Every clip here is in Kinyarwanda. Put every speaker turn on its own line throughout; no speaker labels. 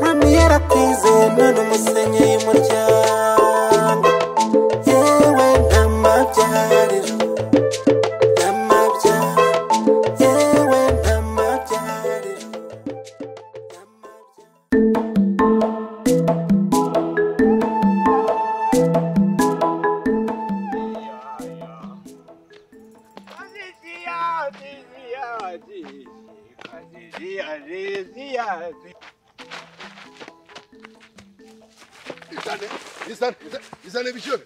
Mami yarakwizeye none umusenyi y'umuryango yewe ntamabyariro ntamabyariro yewe ntamabyariro.
Izane, izane, izane bishyure.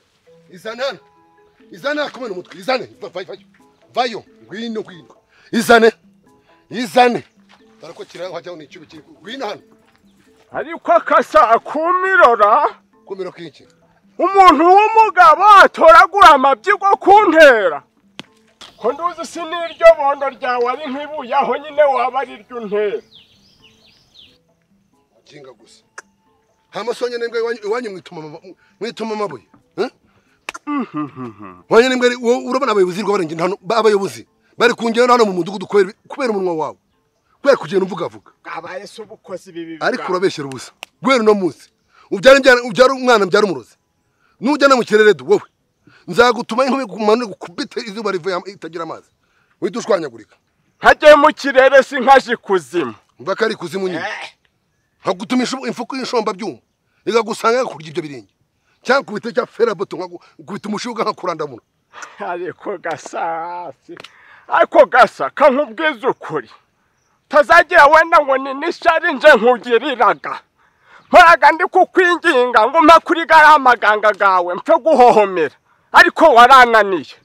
Izane hano. Izane akumena umutwe. Izane, vayo, vayo. Vayo, ngwino ngwino. Izane. Izane. Tarako kira hajyaho ni icyubi kiri. Ngwino hano.
Ariko akasa akumirora.
Kumiro kiki?
Umuntu w'umugabo atoragura amabyigo kuntera. Ko nduzi siniryo bondo ryawe ari nk'ibuye aho nyine waba ari ryo untera.
Jinga gusa. Hamasonye nembwe iwanyu mwituma amabuye. Wanyu nembwe urabona abayobozi rwa barengera hano abayobozi bari kungera hano mu mudugudu kubera umunwa wawe. Kubera kugenda umvuga vuga.
Abaye se ubukozi bibi.
Ariko urabeshyera ubusa. Gwera no munsi. Ubyara umwana mbyara umurozi. Nujyana mu kirere wowe. Nzagutuma inkubi kumanura gukubita izuba rivuye itagira amazi. Uhita ushwanyagurika.
Nkagiye mu kirere sinkaje kuzimu.
Mva kari kuzimu nyine. Nkagutumisha imfuku y'inshomba byuma. Igagusanga kurya ibyo birenge. Cyangwa kubita cya feraboto nkakubita umushuga nkakurandamura.
Ariko gasa. Ariko gasa kankubwiza ukuri. Tazagira wenda ngo ni nishari nje nkugiriraga. Mporaga ndi kukwinginga ngo mpa kuri gariya maganga gawe mpfe guhohomera. Ariko warananiye.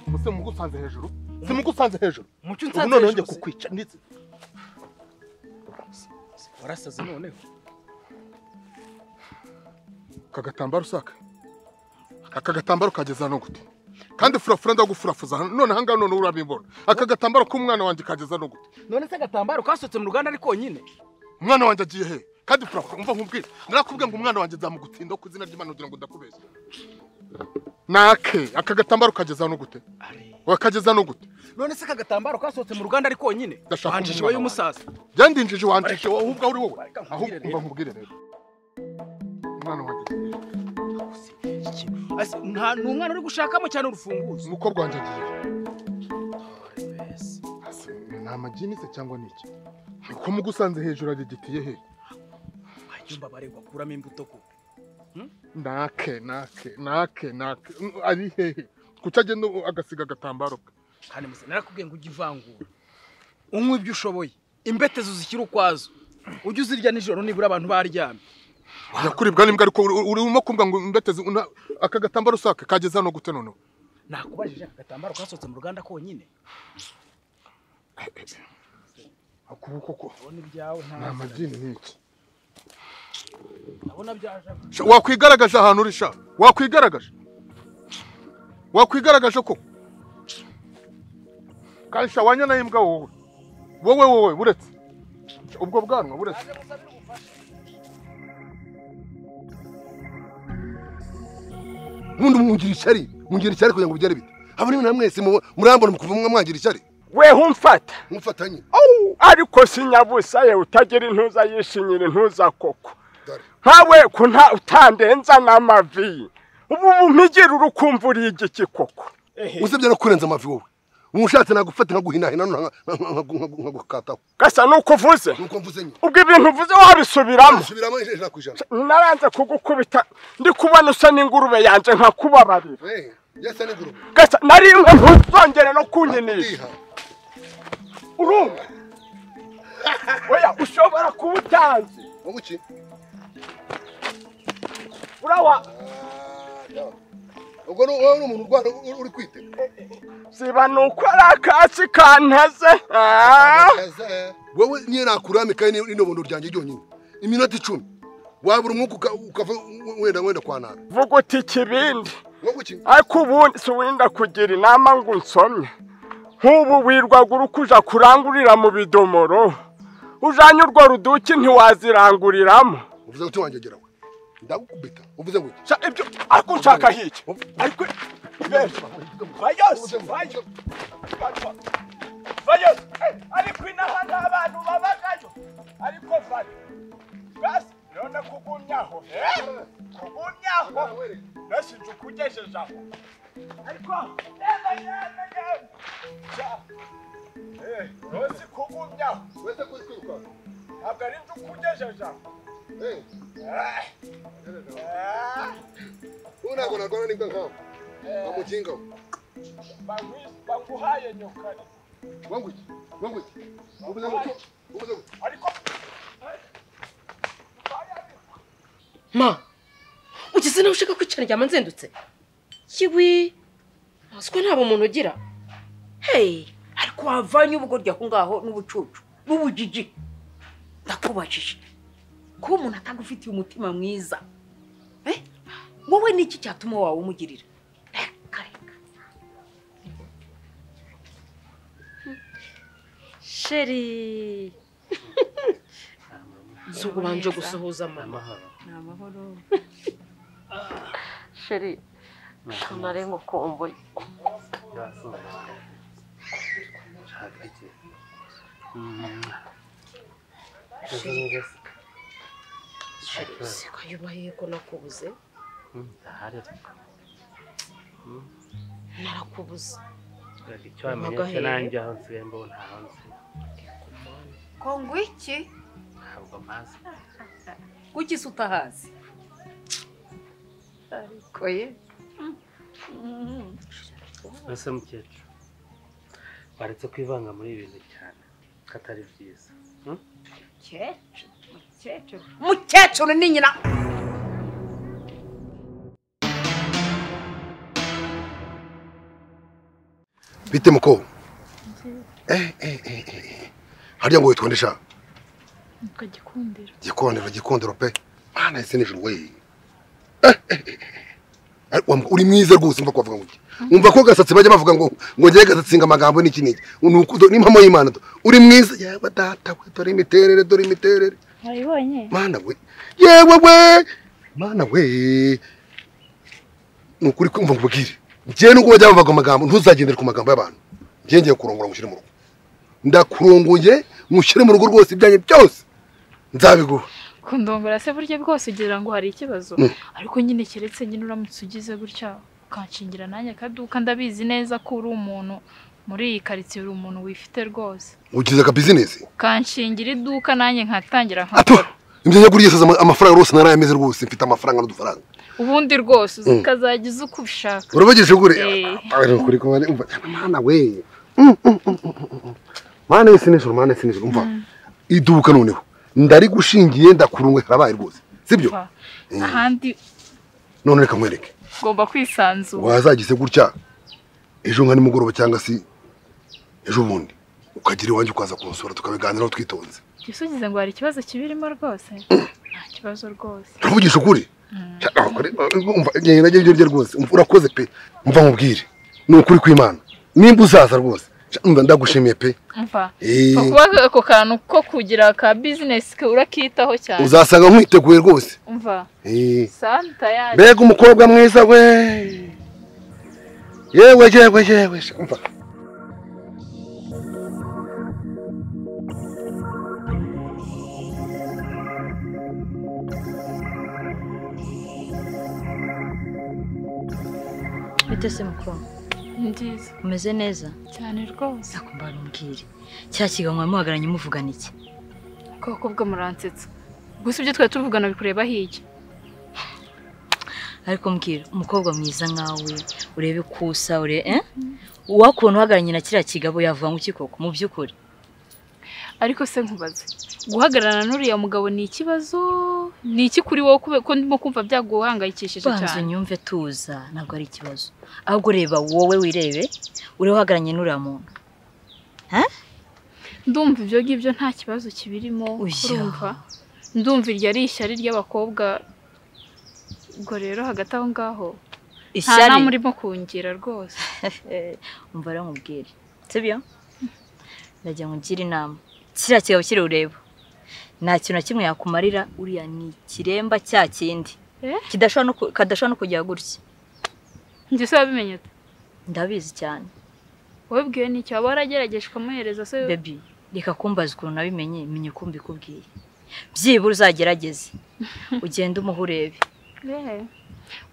Muse mugusanze hejuru. Simugusanze hejuru.
Mucyo
Ubu none ngiye kukwica ndetse.
Warasaze noneho.
Aka usaka. Aka gatambaro kageza no gute? Kandi furafura ndagufurafuza none hanga none urabimbona. Aka gatambaro k'umwana wanjye kageza no gute?
None se gatambaro kasotse mu ruganda ariko nyine.
Umwana wanjye agiye he? Kandi furafura umva nkubwire. Narakubwiye ngo umwana wanjye nzamugutsinda ku izina ry'Imana ugira ngo ndakubeshye. Nake aka gatambaro kageza no gute? Wakageza no gute?
None se aka gatambaro kasotse mu ruganda ariko nyine. Wanjije wowe umusaza.
Byandinjije wanjije wowe ubwa uri wowe. Ahubwo umva nkubwire rero. Umwana wanjye
Ase nta numwana uri gushakamo cyane urufunguzo.
Umukobwa wanjye agiye. Ase ni amagini se cyangwa niki? Ko mugusanze hejuru arigitiye he?
Ayumba baregwa kuramo imbuto ko.
Nake nake nake nake ari hehe? Kucagenda agasiga agatambaro ke.
Kandi musa narakubwiye ngo ujye ivangura. Unywe ibyo ushoboye. Imbetezo zikira ukwazo. Ujye uzirya nijoro nibura abantu baryamye.
Yakuribwa n'imbwa ariko urimo kumbwa ngo imbetezi aka gatambaro usaka kageza no gute noneho?
Nakubajije aka gatambaro kasotse mu ruganda konyine.
Akuboko ko.
Ubona ibyawe nta.
Ni amagini niki?
Ndabona byaje.
Wakwigaragaje ahantu uri sha. Wakwigaragaje. Wakwigaragaje ko. Kandi sha wanyana y'imbwa wowe. Wowe wowe buretse. Ubwo bwanwa buretse.
Ubundi mungira ishyari, mungira ishyari kugira ngo byare bite. Abo ni mwese murambona mukuva mwangira ishyari.
Weho umfata.
Umfatanye.
Ariko sinyabusa ye utagira intuza yishinyira intuza koko. Nkawe ko nta utandenza n'amavi. Ubu bumpigira urukumva uri igiki koko.
Usibye no kurenza amavi wowe. Umushatse nagufata nkaguhinahina nkagukataho.
Gasa nuko uvuze.
Nuko mvuze nyine.
Ubwo ibintu uvuze wabisubiramo.
Subiramo 100%.
Naranze kugukubita ndi kubona usa n'ingurube yanje nkakubabarira.
Yesa n'ingurube.
Gasa nari ntuzongere no kunyinisha. Urumva? Oya ushobora kuba utanzi.
Ubuki?
Urawa.
Ubwo wowe uri umuntu urwara uri kwite.
Siba nuko ari akatsi kantaze.
Wowe niyo nakurame kandi n'inobondo ryanjye ryonyine. Iminota 10. Wabura umwuka ukava wenda kwa nabi.
Vuga uti ikibindi. Ariko ubundi si wenda kugira inama ngo unsomye. Nk'ubu wirwagura ukuja kurangurira mu bidomoro. Ujanye urwo ruduki ntiwaziranguriramo.
Uvuze uti wangegera we. Ndagukubita. Uvuze ngo
iki? Ibyo ariko nshaka hiki. Ariko Vayos, vayos. Vayos. Ariko inaha nta bantu babagayo. Ariko vayo. Basi none kugumyaho. Kugumyaho. Nasi njukugejeje aho. Ariko neza. Nasi kugumyaho.
Wese kwiruka.
Ntabwo ari njukugejeje aho.
Unako narwana n'imbwa nkawe. Bamukinga.
Banguhaye nyoka.
Wanguki. Wanguki. Ubuze ngo ubuze.
Ariko
Ma. Ugize nawe ushaka kwicara njyama nzendutse. Kiwi. Siko ntabo umuntu ugira.
Hey, ariko wavanye ubugoryi aho ngaho n'ubucucu n'ubujiji. Ndakubajije. Kuba umuntu atagufitiye umutima mwiza. Wowe niki cyatuma wawe umugirira? Reka reka.
Sheri. Zugu banje gusuhuza mama.
Namahoro.
Sheri. Nare ngukumbuye. Sheri, sikayubahiye ko nakubuze. Narakubuze.
Icyo wamenya se nanjye aho nsigaye mbona aho nsigaye.
Ko ngwiki?
Ntabwo mpazi.
Kuki se utahazi? Ariko ye.
Ese mukecuru baretse kwivanga muri ibi bintu cyane ko atari byiza.
Mukecuru, mukecuru. Mukecuru ni nyina.
Bite muko. Harya ngo witwa ndesha?
Nitwa Gikundiro.
Gikundiro, Gikundiro pe. Mana ese nijoro we. Uri mwiza rwose umva ko bavuga ngo iki. Umva ko gasatsi bajya bavuga ngo ngiye gasatsinga amagambo n'iki n'iki. Nuko n'impamo y'Imana. Uri mwiza yaba data we dore imiterere dore imiterere.
Wayibonye?
Mana we. Yewe we. Mana we. Nukuri kumva ngubwire. Ngiye nuko bajya bavuga amagambo ntuzagendere ku magambo y'abantu. Ngiye ngiye kurongora mushyire mu rugo. Ndakurongoye mushyire mu rugo rwose ibyanjye byose. Nzabiguha.
Kundongora se buryo bwose ugira ngo hari ikibazo. Ariko nyine keretse nyine uramutse ugize gutya ukanshingira nanjye akaduka ndabizi neza ko uri umuntu muri iyi karitsiye uri umuntu wifite rwose.
Ugize ka business?
Ukanshingira iduka nanjye nkatangira nkakora.
Ibyo nyaguriye sasa amafaranga rwose narayameze rwose mfite amafaranga n'udufaranga.
Ubundi rwose ukazagiza uko ubishaka.
Urabageje gure? Kuri ko umva mana we. Mana ese nijoro mana ese nijoro umva. Iduka noneho ndari gushingiye ndakurungwe harabaye rwose. Sibyo?
Ahandi
none reka nkwereke.
Ngomba kwisanzura.
Wazagize gutya ejo nka nimugoroba cyangwa se ejo bundi ukagira iwanjye ukaza kunsura tukabiganiraho twitonze.
Gisugize ngo hari ikibazo kibirimo rwose? Nta kibazo rwose.
Uravugisha ukuri? Umva ngende rwose urakoze pe. Umva nkubwire. Ni ukuri kw'Imana. Nimba uzaza rwose umva ndagushimiye pe.
Umva. Kuba ako kantu ko kugira ka business urakitaho cyane.
Uzasanga nkwiteguye rwose.
Umva. Santa yaje.
Mbega umukobwa mwiza we. Yewe yewe yewe umva.
Bite se mukuru?
Nziza.
Umeze neza?
Cyane rwose.
Nakumbara umbwire. Cya kiganwa muhagaranye muvugana iki?
Koko bwo muransetsa. Gusa ibyo twari tuvugana bikureba hiki.
Ariko mbwira umukobwa mwiza nkawe urebe kusa ure Uwakuntu uhagaranye na kiriya kigabo yavuga ngo iki koko mu byukuri?
Ariko se nkubaze. Guhagararana n'uriya mugabo ni ikibazo? Ni iki kuri wowe ko ndimo kumva byaguhangayikishije cyane?
Banza unyumve tuza ntabwo ari ikibazo. Ahubwo reba wowe wirebe uri uhagaranye n'uriya muntu.
Ndumva ibyo ngibyo nta kibazo kibirimo urumva. Ndumva iryo ari ishyari ry'abakobwa. Ubwo rero hagati aho ngaho nta nama urimo kungira rwose.
Umva rero nkubwire, sibyo? Ndagira ngo ngire inama. Kiriya kigabo kiri ureba nta kintu na kimwe yakumarira, uriya ni ikiremba cya kindi kadashobora no kujya gutya.
Njye se wabimenye ute?
Ndabizi cyane.
Wowe bwiwe n'icyo waba waragerageje ukamuhereza se?
Baby, reka kumbaza ukuntu nabimenye, menye ko mbikubwiye. Byibura uzagerageze ugende umuhe urebe.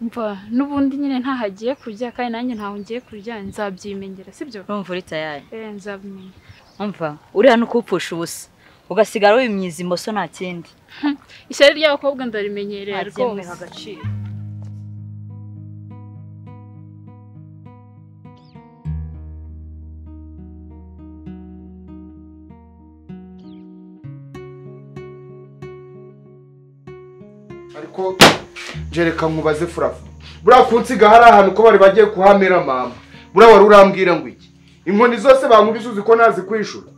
Umva n'ubundi nyine ntahagiye kurya kandi nanjye ntaho ngiye kurya, nzabyimenyera, sibyo?
Urumva uri tayari?
Nzabimenya.
Umva uriya ni ukupfusha ubusa ugasigara wimyiza imoso nta kindi.
Ishyari ry'abakobwa ndarimenyereye rwose.
Agaciro.
Ariko jereka nkubaze Furafu, buriya kunsiga hari ahantu ko bari bagiye kuhamera mama, buriya wari urambwira ngo iki? Inkoni zose bankubise uzi ko nazi kwishura.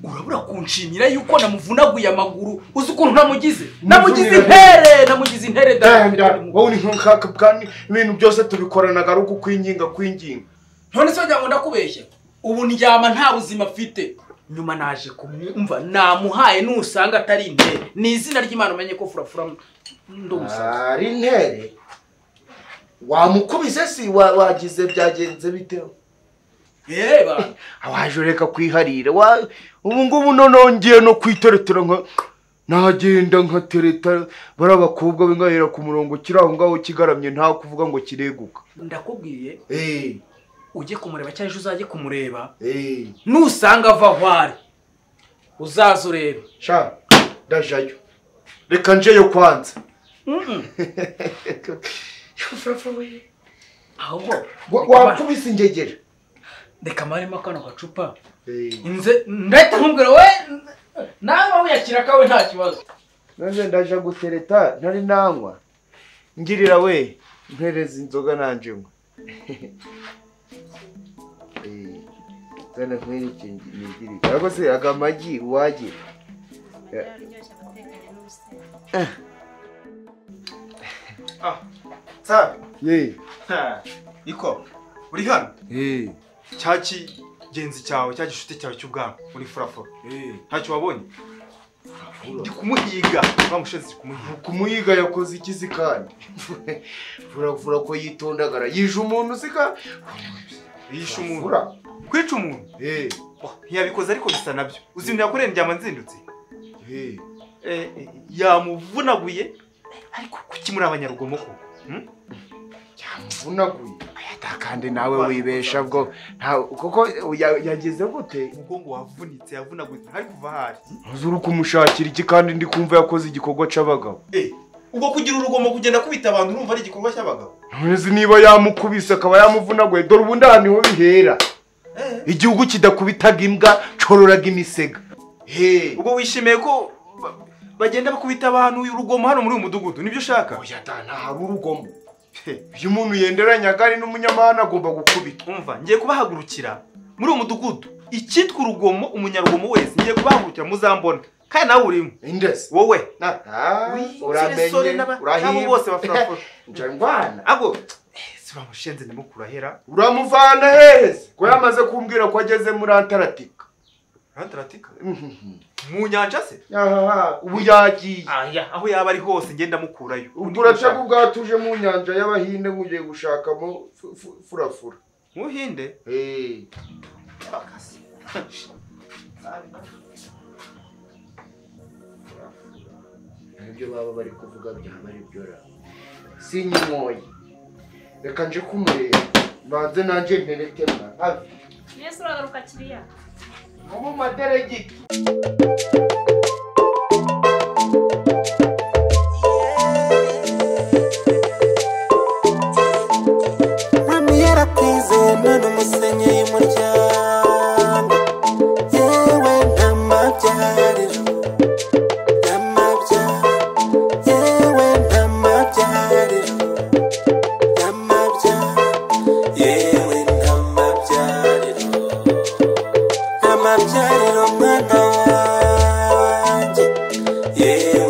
Urabura kunshimira yuko namuvunaguye amaguru, uzi ukuntu namugize? Namugize intere, namugize intere da.
Wowe ni nka ibintu byose tubikoranaga ari ukwinginga kwinginga.
None se wagira ngo ndakubeshya? Ubu ndyama nta buzima mfite. Nyuma naje kumwumva namuhaye nusanga atari intere. Ni izina ry'Imana umenye ko Furafura ndumusaza.
Ari intere. Wamukubise si wagize byagenze bite?
Yeba
awaje reka kwiharira. Ubu ngubu nonongeye no kwiteretera nka nagenda nkatereta bari abakobwa bingahera ku murongo kiri aho ngaho kigaramye nta kuvuga ngo kireguka.
Ndakubwiye ujye kumureba cyangwa ejo uzajye kumureba, nusanga ava aho ari uzaza urebe.
Sha ndajayo, reka njeyo kwanza.
Ahubwo
wakubise ingegera.
Reka marimo kano gacupa nze ndahita nkubwira we nawe wiyakira kawe nta kibazo.
Nanje ndaja gutereta ntari nanywa, ngirira we mpereza inzoga nanje nywa. Zana nkwereke nigirire. Ariko se agamagi wagira.
Sabe?
Ye.
Iko uri hano? Cya kigenzi cyawe, cya gishuti cyawe cy'ubwami muri Furafura. Ntacyo wabonye? Ndi kumuhiga, bamushenze kumuhiga.
Kumuhiga yakoze ikizi kandi. Furafura ko yitondagara. Yije umuntu sika?
Yishe umuntu. Kwica umuntu? Ntiyabikoze ariko bisa nabyo. Uzi ibintu yakoreye ndyama nzindutse? Yamuvunaguye ariko kuki muri abanyarugomo koko?
Yamuvunaguye. Kandi nawe wibesha bwo kuko yageze gute?
Umugongo wavunitse yavunaguye ari kuva hari.
Uzuru kumushakira iki kandi ndi kumva yakoze igikorwa c'abagabo.
Ubwo kugira urugomo kugenda kubita abantu urumva ari igikorwa cy'abagabo.
None niba yamukubise akaba yamuvunaguye dore ubundi aha niho bihera. Igihugu kidakubitaga imbwa cororaga imisega.
Ubwo wishimiye ko bagenda bakubita abantu urugomo hano muri uyu mudugudu nibyo ushaka?
Oya da nta urugomo. Iyo umuntu yenderanyaga ari n'umunyamahanga agomba gukubita.
Umva ngiye kubahagurukira muri uyu mudugudu icyitwa urugomo umunyarugomo wese ngiye kubahagurukira muzambona kandi nawe urimo.
Indese
wowe
uramenye
urahimba bose bafurafura
nje ngwana
ago suramushenze ndimukura
uramuvana heheze ko yamaze kumbwira ko ageze muri Antarctica.
Antarctica mu nyanja se?
Ubu yagiye.
Aho yaba ari hose ngenda mukurayo.
Ubwo ubwatuje mu nyanja y'Abahinde ngugiye gushakamo Furafura.
Muhinde?
Ibyo baba bari kuvuga byaba ari byo ra. Sinyimoye. Reka nje kumureba. Banze nanje nterete mwa.
Yesu uragaruka kiriya.
Ubu maderegiti.
Mami yaratize none umusenyi y'umuryango. Yewe ntamabyariro. Yewe ntamabyariro. Yewe ntamabyariro. Amabyariro mwana wanjye. Yewe.